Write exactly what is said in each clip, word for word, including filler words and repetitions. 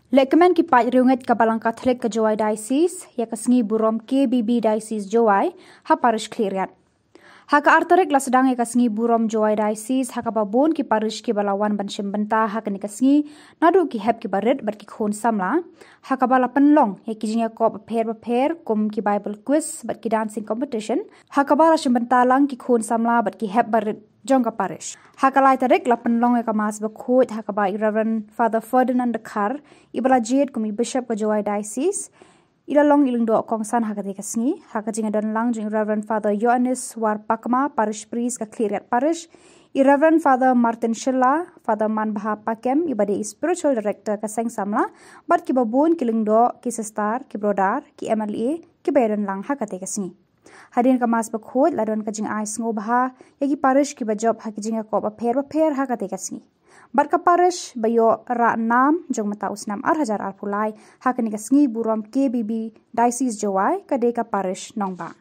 Lehkmen ki paid riewngeit ka Balang Katholik ka Jowai Diocese ïa ka sngi burom K B B Diocese Jowai ha Parish Khliehriat. Ha ka ar tarik la sdang ïa ka sngi burom Jowai Diocese ha kaba bun ki parish kiba la wan ban shim bynta ha kane ka sngi, naduh ki hep kiba rit bad ki khun samla, ha kaba la pynlong ïa ki jingïakop bapher bapher kum ki Bible quiz bad ki dancing competition, ha kaba la shim bynta lang ki khun samla bad ki hep barit jong ka parish. Ha ka lai tarik la pynlong ïa ka Mass Bakhuid ha kaba i Reverend Father Ferdinand Dkhar, iba la jied kum i Bishop ka Jowai Diocese, i la long i lyngdoh kongsan ha katei ka sngi, ha ka jingdon lang jong i Reverend Father Ioannis Warpakma, Parish Priest ka Khliehriat Parish, i Reverend Father Martin Shylla, Father Manbha Pakem, iba dei i Spiritual Director ka Seng Samla, bad kiba bun ki lyngdoh, ki sister, ki brother, ki M L A, kiba ïadon lang ha katei ka sngi. Hadien ka Mass Bakhuid la don ka jingai sngewbha ïa ki parish kiba jop ha ki jingïakop bapher bapher ha katei ka sngi. Bad ka parish ba ïoh rah nam jong mynta u snem ar hajar arphew lai ha kane ka sngi burom K B B Diocese Jowai ka dei ka parish Nongbah.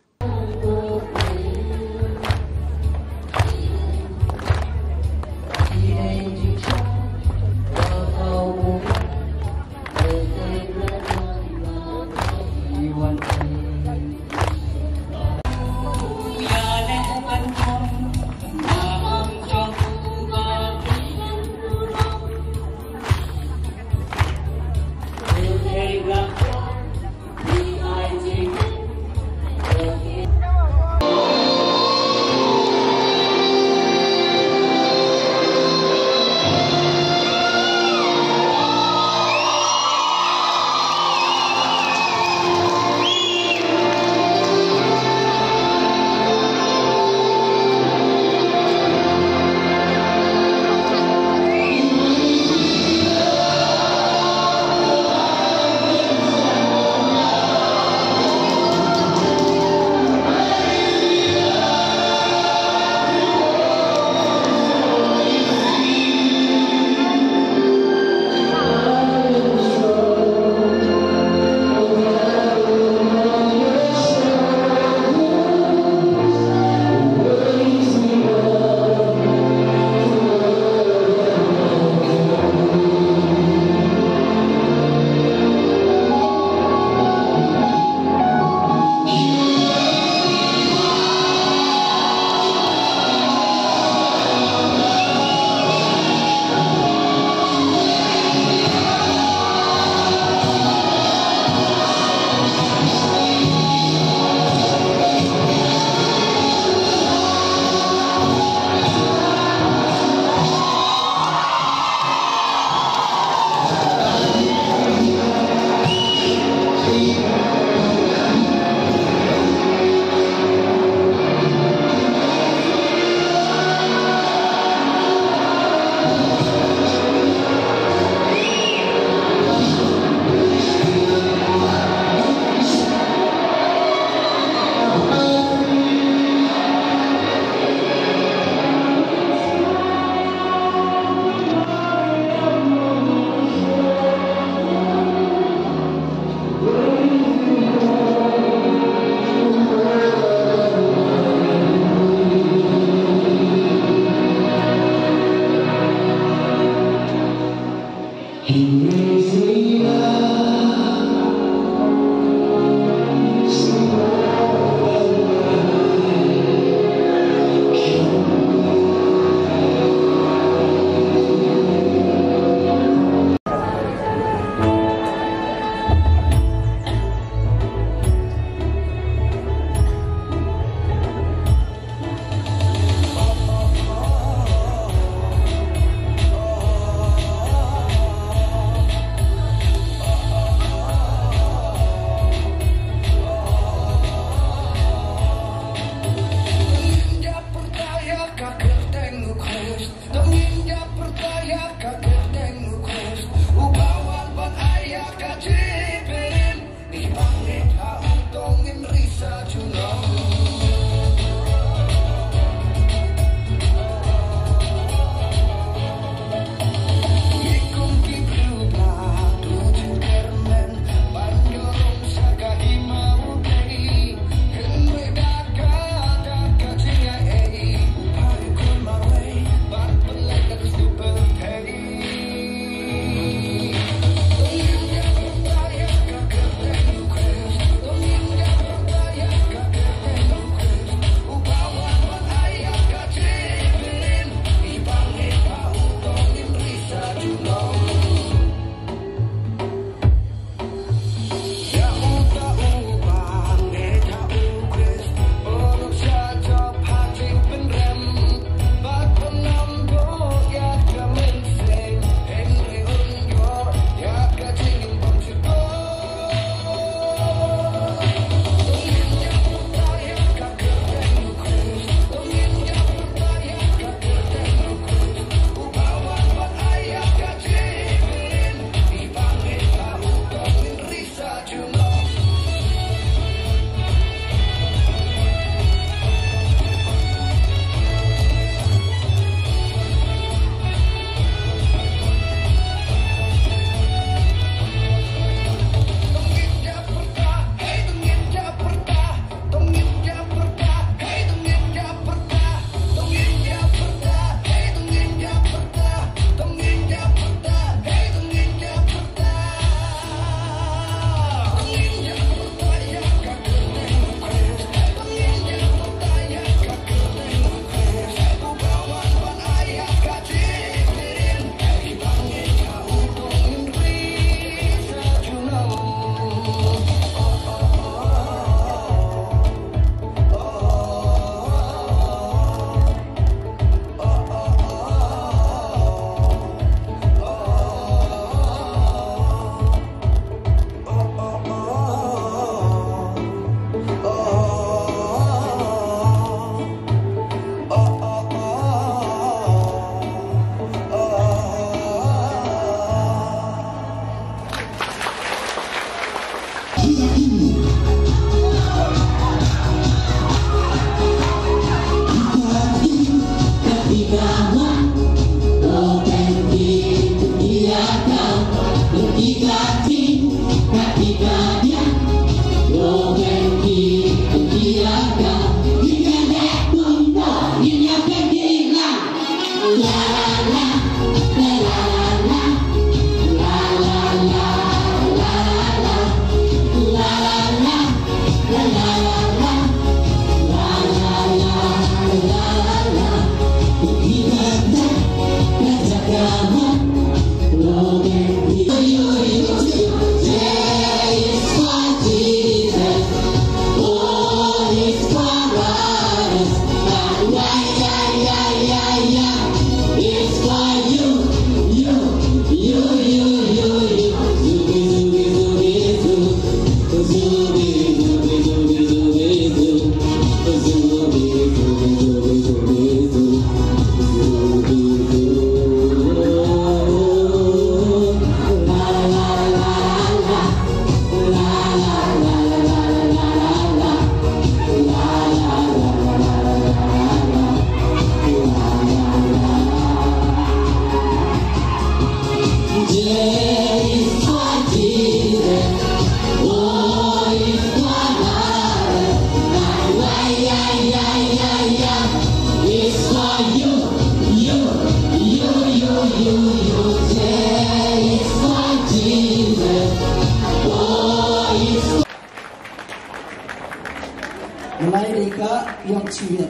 Hai Rika, ïong chiwet.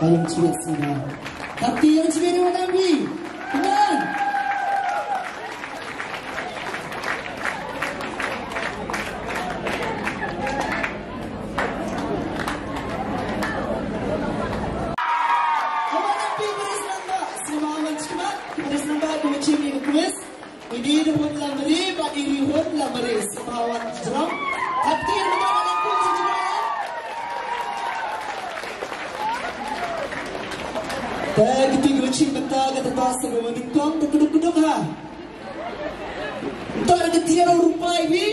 Hai ïong chiwet sima. Tapi ïong chiwet ni wan ambi. Tenang. Wan ambi baris namba. Sima wan chimat. Baris namba dua chim ni quiz. Ini dua hun lamri, bad ini hun lamri. Sima wan jrong. Hati yang mana nak pun sejumlah. Te kiti gucing benta kata tak seru mendukung, tak keduk-keduk ha. Entah ada ketiar rupai bi.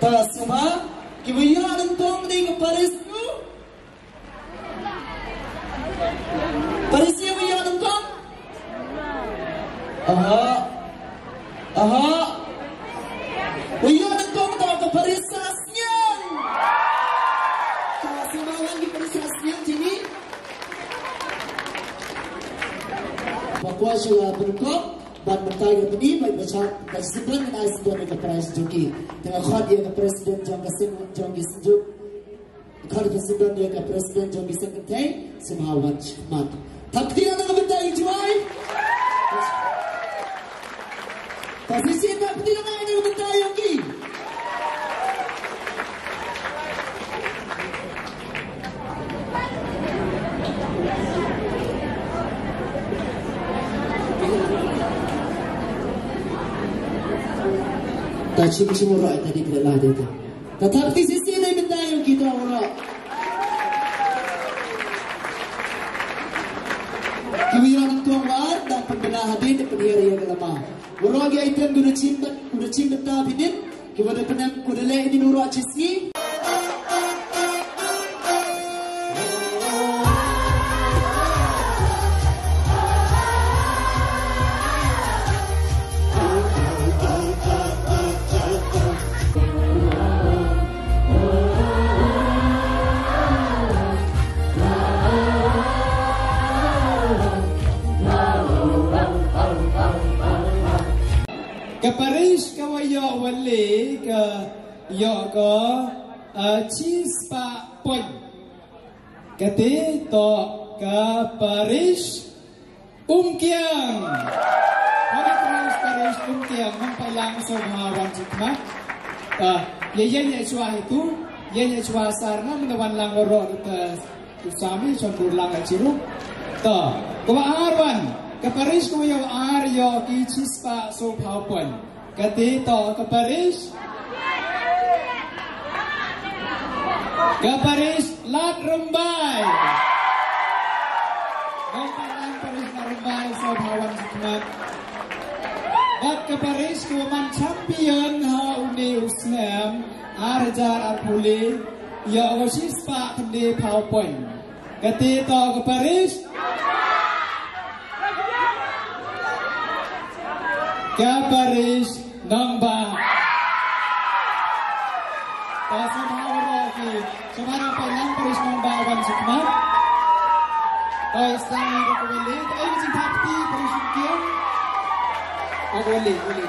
Tak sima. Kiwaya dengkong di ke Paris tu. Paris ïa wei ïa nyngkong. Aha. Aha. Wei ïa nyngkong to ka Paris sa sniang. Ka sumbangan ki Paris sa sniang jini. Bakwa shu la nyngkong ban mentai ka peni bai bacha bai seban ai seban ka Paris jong ki. Tengah khot ïa ka president jong ka sing jong ki sejuk. Khar ka sdang ïa ka president jong ki seng kynthei, sngewbha wan shakhmat. Thap kti ïa ka bynta i Jwai. Ta sisi thap kti ïa ka bynta ïa ki. Ta chim chim ro ta di kla de ta. Ka thap kti sisi na i bynta ïa kita ura. Ki wi ïa nang tuang war dang pynbna hadien da pynhiar ïa ka lama. Ura ki item ku da chim byn-, ku da chim bynta bidin. Ki wa da pynang ku da leh inin ura chisngi. Ka Parish ka wa ïoh wa leh ka ïoh ka, ah, chispah point. Kate to ka Parish Umkiang. Holy Cross Parish Umkiang, nang pailang so bha wan jikma. Ah, ye ye ye chwa hitu, ye ye chwa sarna, mena wan lang oro ta tu sami, son dur lang chiru. To, ko arwan, ka Parish ko yo ar yo ki chispah so bha point. Kate to ka Parish. Ka Parish Lad Rymbai. Nang pailang Parish Lad Rymbai, so bha wan jikmat. Bad ka Parish ka wa man champion ha une u snem, ar hajar arphew le, ïa u chispah khyndai phew point. Kate to ka Parish. Ka Parish Nongbah. Ta sngewbha uro ki. Sngewbha nang pailang Parish Nongbah wan sukma. Toi sang ko wali, toi jingthap ti Parish Umkiang. Ko wali, wali.